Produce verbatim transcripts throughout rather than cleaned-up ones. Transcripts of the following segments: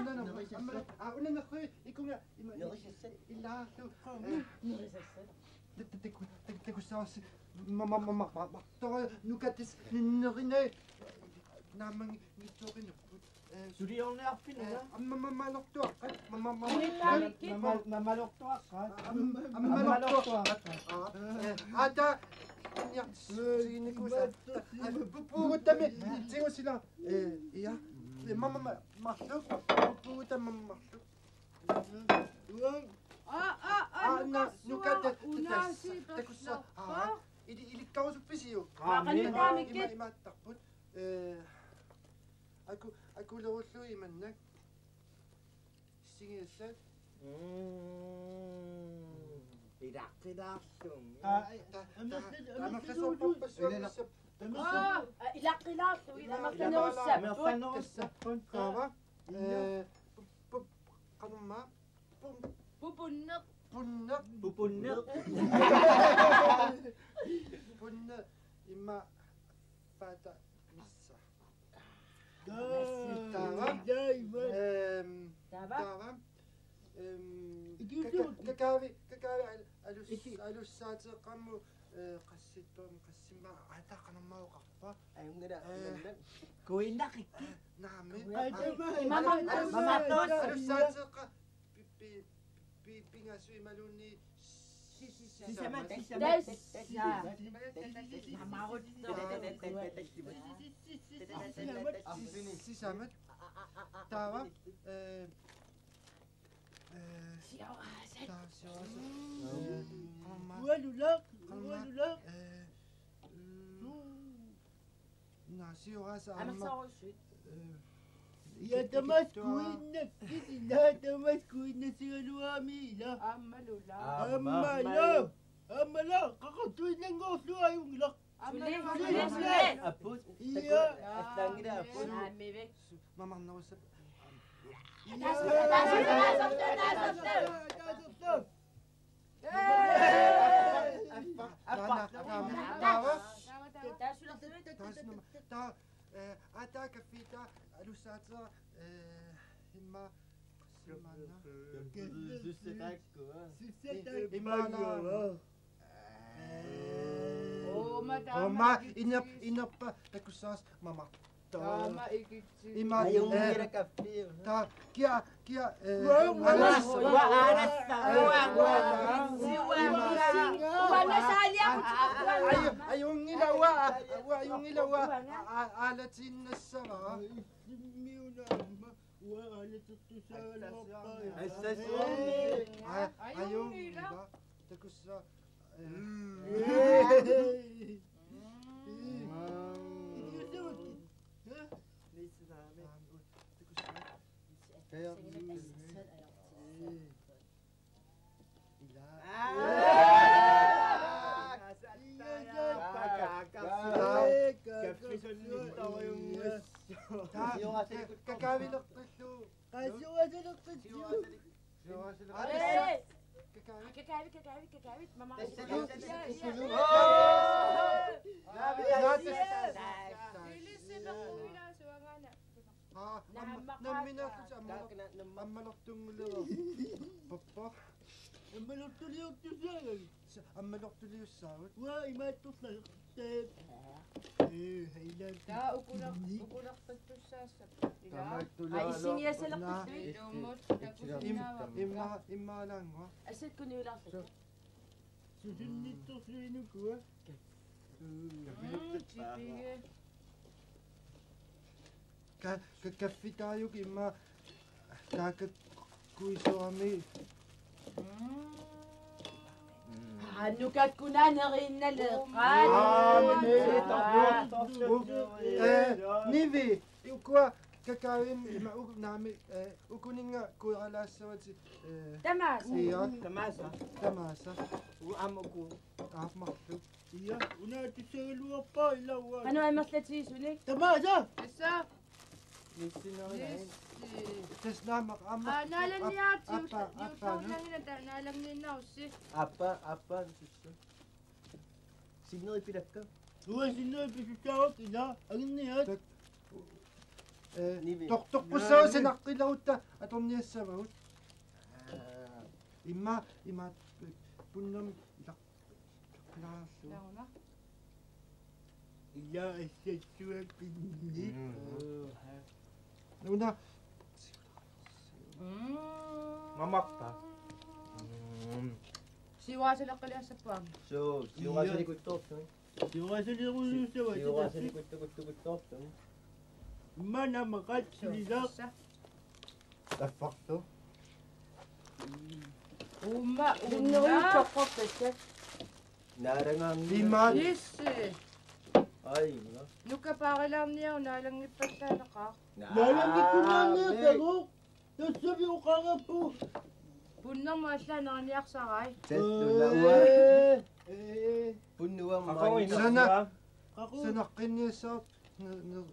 Una, una, una, aa, una nerri, ikunga, ima, Nerisassat. Ilaallu. Nerisassat. Takussavarsi, ma, ma, ma, ma, ma, ma, tora, nukatis, nerine, naammanngitsoorinupput. Suliorniarfinni, eh, amma, mammalortuaqqat, mamma, mamma, Uillaamikkit. Mamma, mammalortuaqqat. Am-, mammalortuaqqat. Aa, eh, ata, ja, sinikusa. Pu-, puuguttami, tigusila. Eh, ja. Eh, mamma, ma, marluk. Puuguttami, mamma, marluk. Aa, aa, aa, aa, nuka, nuka, ta-, ta-, unaasi, takussa. Aa, ili, ilikkarusuppisiuk? Aa, qanittuamikkit. Ima, imaattarput. Eh, aku, akulerullugu imannak. Singiassat. Mm. Ilaqqilaarlunga. Aa, ai, ta-, ta-, amerlasuut-, amerlasuut-, amerlasuut-, amerlasuut-, aa, ilaqqilaarlugit, amerlanerussapput. Amerlanerussapput. Taava. Ee, pu-, pu-, qanormaa? Pun-, Pupunneq. Punneq. Pupunneq. Punneq. Imma faata missa. Taava. Ehm, taava. Taava. Ehm, kaka-, kakaavi, kakaavi al-, alus-, alussaateeqqammu Ee, qassittuam, qassimma, ata qanormaa oqarpa? Ajunngilaq, ee, ajunngilaq. Kuinnaqikki. Naamik. Ai, ai, ai, mama, ai, mama, ai, mama, ai, ai, alussaateeqqa pi-, pi-, pi-, pingasut imaluunniit sisamat, sisamat, sisamat. Tassa. Namaruttoq. Sisamat. Taava, ee, Ee, sioraasaat. Taa, sioraasaat. Mm. Ee, qanormaa. Ualulaq, qanormaa, ualulaq. Ee, mm. Naa, sioraasaat aamma. Amerlasoorujussuit. Ee, ja, tamassi kuinnakkit, ja, tamassi kuinnassagaluarami, ja. Aammalulaq. Aamma. Aammalaq. Aammalaq, qaqortuinnanngorlugu ajunngilaq. Suli, suli, suli. Apput. Ia. Allaanngilaq apput. Aamma. Mamarnerussap. Ia. Taasarlu, taasarlu, taasarlu. Appa. Taava. Taava. Taava. Ee, ata kaffiata alussaateq, ee, imma. Simanna. Susseqaakku, aa. Susseqaakku. Imaanaa. Ee. Uuma taama. Uuma inerp-, inerpaq takussavarsi mama. Taama ikitsi. Ima, ajunngilaq, ee, kaffi. Taa, kia, kia, ee, uanga, alas. Uanga, alas. Uanga, uanga. Uanga, uanga. Aju-, ajunngilaq, uanga, uanga, ajunngilaq, uanga. A-, a-, alatiinnassavara. Miuna aamma. Uanga aalatertussaagaluarpaa. Assassuarmi. Ee. Aa, ajunngilaq. Takussa. Ee. Mm. Mm. Wow. Ikiussavakkit. Ha? Nissaami. Takussa. Kaja. Ee. Ila. Aa! Ila. Taa, taa, kakaavilertillugu. Qaa, sioraasalerpassuit. Sioraasalerpassuit. Kakaavi. Kakaavi, kakaavi, kakaavi. Mama. Tassa, tassa, tassa. Aa! Ila, ila, ila, suangaana. Aa, nammineerlusi ammalor-, ammalortunnguleru. Pappa. Ammalortuliortussaagavit. Sa-, ammalortuliussaagut. Uanga imaattorlalertaat. Ee, heilaat. Taa ukuler-, ukulerpattussaassappat. Ila. Ai, isingiassaleqqilluit. Ilummut takusinnaavat. Imma, imma, immaalaannguaq. Assakkuniulaarlakka. Susunnittorsuinukua. Mm, tipige. Ka-, ka-, kaffitaajuk imma taakkuisoorami. Mm. Aa, nukakkunaa neriinnaleqaat. Aa, me-, aa. U-, ee, Nivi, ukua kakaavinik ima u-, naamik, ee, ukuninnga kueralaassavatit, ee, tamaasa. Ia. Tamaasa. Tamaasa. U-, aamma uku. Aamma marluk. Ia, una tussagaluarpaa ila uanga. Qanoq amerlatigisumik? Tamaasa! Tassa. Nissinerilaat. Nissi. Tassa naamik aamma. Aa, naalanniartigu. Appa, appa, appa, ullangina ta-, naalanngiinnarussi. Appa, appa, tassa. Sinneri pilakka. Uanga sinneri pisussaavat ila, anginniat. Tak-, ee, Nivi. Tor-, torqussaagut. Naamik. Sanaqqilerutta atorniassavagut. Aa, imma, imma, punnermik ilaq. Launa. Ila assassuakinni. Mm. Una. Mm. Mamarpa. Mm. Siuaasaleqqiliassappat aamma. Suu, siuaasalikkuttoortut. Siuaasalikkuttoortut. Siuaasalikkuttoortut. Imma naamaqaat sulilaaq. Tassa. Taffarlu. Uumma, uumma. Naalangaanni. Imaat. Yes. Ai, no. Nuka paarilaarniaruk naalanngippallaaleqaaq. Naa. Naalanngikkunnaarniaruk. Tassami oqarappu. Punnermut allaat neriniarsarai. Tassuna uanga. Ee. Ee. Punnuam. Qaqoq maani. Sana. Qaqoq. Sanaqqinniassaaq ne-, ne-,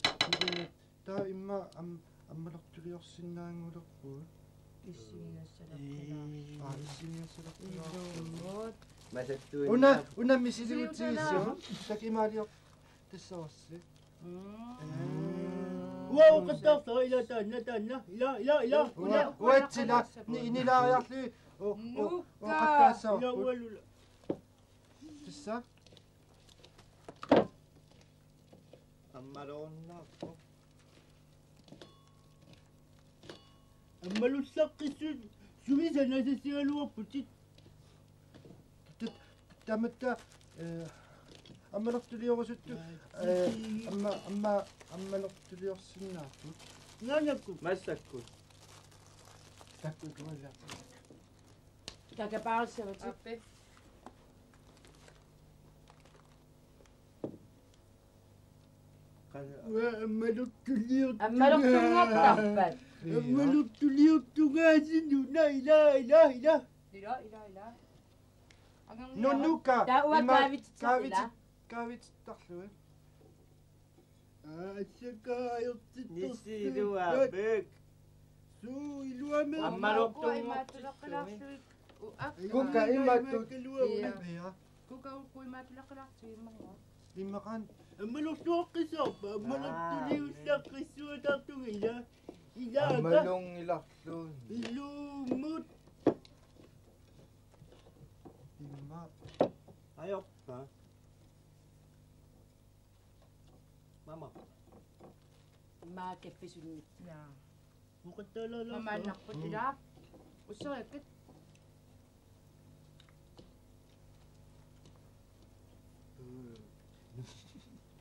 ne-, taa imma am-, ammalortuliorsinnaanngulerpugut. Issigigassaleqqilaa. Ee. Aa, issigigassaleqqilaa. Ilummut. Masattuinnaq. Una, una misiliutigissavat. Siutana. Takimaalior. Tassa orsi. Mm. Ee. Uanga oqattaartara ila taanna, taanna. Ila, ila, ila. Uanga, uanga, uatsila, ni-, nilaariarlugit. O, o, nuka. Oqattaassavarput. Ila ualula. Tassa. Ammaloornarpoq. Ammalullaqqissut sumi sanasassigaluarputit. Tut-, tamatta, eh, ammalortuliorusuttu, eh, amma, amma, ammalortuliorsinnaapput. Naanakku. Massakkut. Takkut kualla. Kakapaassavatit. Aappi. Uanga ammalortuliortunga. Ammalortunngortarpat. Ammalortuliortungaasinnuna ila, ila, ila. Ila, ila, ila. Angerniara. Nunuka. Taava ima kaavitittarluni. Kaaviti-, kaavitittarluni. Aa, assakka ajortittorsuuppat. Nissi iluaavik. Suu iluamik. Ammalortunngortilluni. Uak. Kuka imaattoq. Iluamik. Ia. Ia. Kuka uku imaattuleqqilaartigimmanga. Immaqa. Ammalortuaqqissaarpa, ammalortuliullaqqissuataartugila. Ilaaka. Ammalunngilarluunniit. Ilumut. Imma. Ajorpa. Mama. Maa kaffisunnik. Naa. Muqattaalaalaartoq. Mamaannarput. Mm. Ilaa. Mm.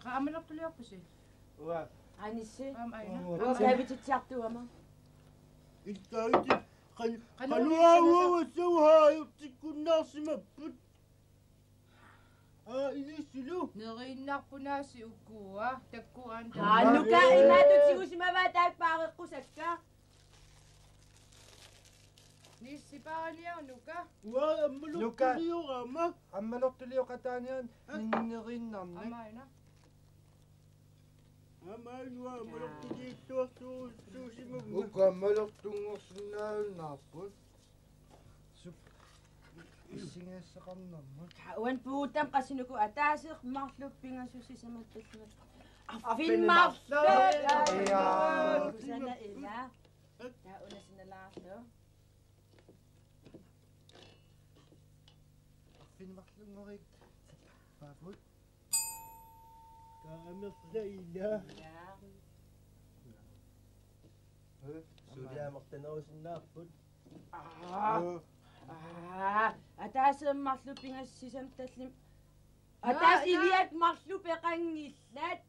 Qaa ammalortuliorpusi? Uanga. Anissi. Aamma aina. Uanga. Aamma kaavititsiartuugama. Iltaaviti qal-, qanoq qaluaavua ilissanasa? Suuhaajutsikkunnaarsimapput. Aa, ilissilu. Neriinnarpunaasi ukua, takkua anta. Aa, nuka imaattoq tigusimavaat taakku paareqqusakka. Nissipaaraniarunuka. Uanga ammalortuliorama. Nuka. Ammalortulioqataaniaruk. Aa. Nin-, neriinnarnik. Aamma aina. Aamma uanga ammalortuliittuartuusuusimavunga. Uku ammalortunngorsinnaajunnaarput. Sup-, issigassaqarnermut. Uani puuttam qassinukua ataaseq marluk pingasut sisamat tallimat. Arfineq-marluk. Arfineq-marluk. Ia. Kusanaq ila. Taava una sinalaarlugu. Arfineq-marlunngorik. Paavut. Kaamerlaila. Ia. Suliamertanerusinnaapput. Aa. Aa. Ataaseq marluk pingasut sisamat tallimat. Ataaseq iliat marluk peqanngillat.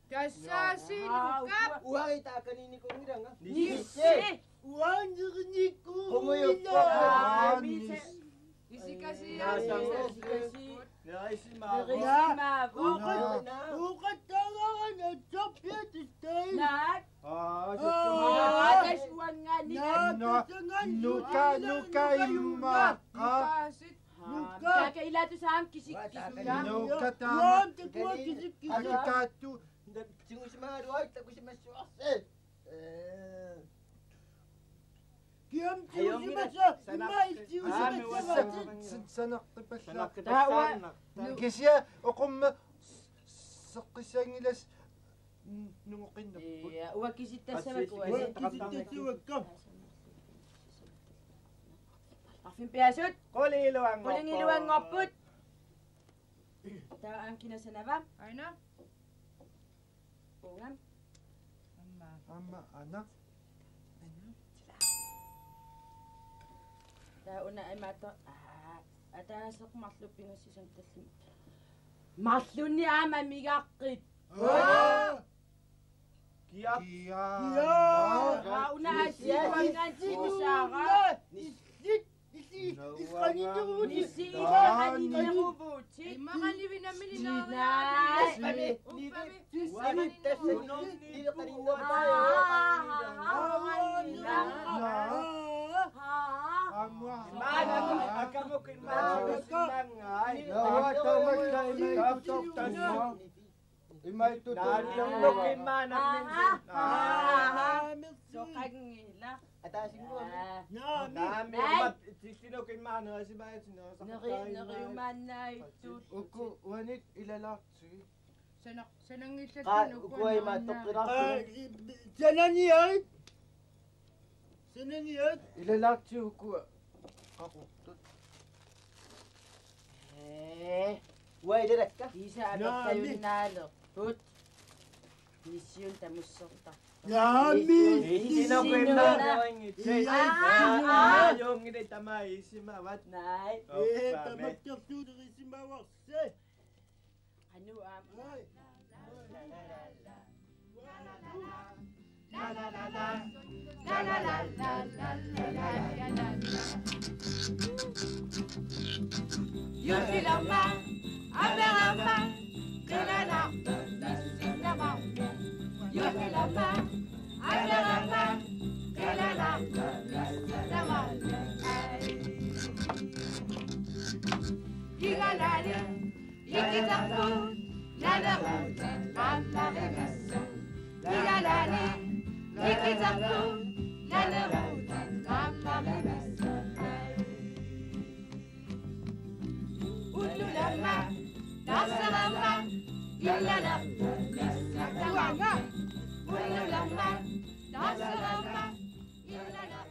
Tassaasinuka. Uanga taakaniinnikuunngilanga. Nissi. Uanga neriinnikuunngilanga. Aa, Nissi. Isikasiaq. Isikasiaq. Nerisimavoq. Nerisimavoq. Uanga. Uanga taagaana toppiatistai. Naak. Aa, aa, tassa uangaani. Naak, tassa uangaani. Nuka, nuka immaqa. Nuka. Nuka. Taaka ilaatigut aamma kisikkisoq. Nuka taama. Uanga takuat kisikkisoq. Akikaattu. Tigusimagaluarput takusimassuarsi. Ee. Kiam tigusimassa, ima tigusimassa. San-, san-, sanaqqipallaarput. Sanaqqipallaarnarta. Kisianni oqumma s-, seqqissanngilasi. Mm, nungoqinnerput. Ia, uanga kisittassavakka. Uanga kisittassavakka. Arfineq-pingasut. Qulingiluanngorput. Qulingiluanngorput. Taava aamma kina sanava? Aina. Uunga. Aamma. Aamma, aana. Taava una imaattoq, aa, ataaseq marluk pingasut sisamat tallimat. Marlunnik aamma amigaqqit. Aa! Kiap. Kiap. Aa, una assiuangaanni tigusaara. Illit, illit, illit qaninneruvutit. Illit qaninneruvutit. Immaqa nivinamini naariaani. Uppami. Uppami. Uppami. Aa, aa, aa. Aamma. Maanna akamut immaqa. Aa. Aa, tamakku imaattoq. Imaattoq. Naannuk immaqa nammineq. Aa. Soqanngilaq. Ataasinngua. Aa. Naamik. Naamik. Ai. Immaqa tissinuk immaqa nerisimaatsinni nerisartaaginnaapput. Neri-, neriumaannaajuttut. Uku uanit ilalaartigit. Sana-, sananngillat. Qaa, uku ukua imaattoqqilaartigit. Qaa, i-, sananiat. Sananiat. Ilalaartigit uku qaqortut. Ee. Uai, ilakka. Iisa apertajunnaalerput. Mission tamussortarpoq. Naamik. Mission. Mission. Mission. Mission. Mission. Mission. Mission. Mission. Mission. Mission. Mission. Mission. Mission. Mission. Mission. Mission. Anu aamma. Juullilama, aperama, qilalarput mississama. Juullilama, aperama, qilalarput mississama. Igalali, ikitarput, naleruutit qaammarimissut. Igalali, ikitarput, naleruutit qaammarimissut. Ullulama, taarserama, illalerput mississama. Ullulama, taarserama, illalerput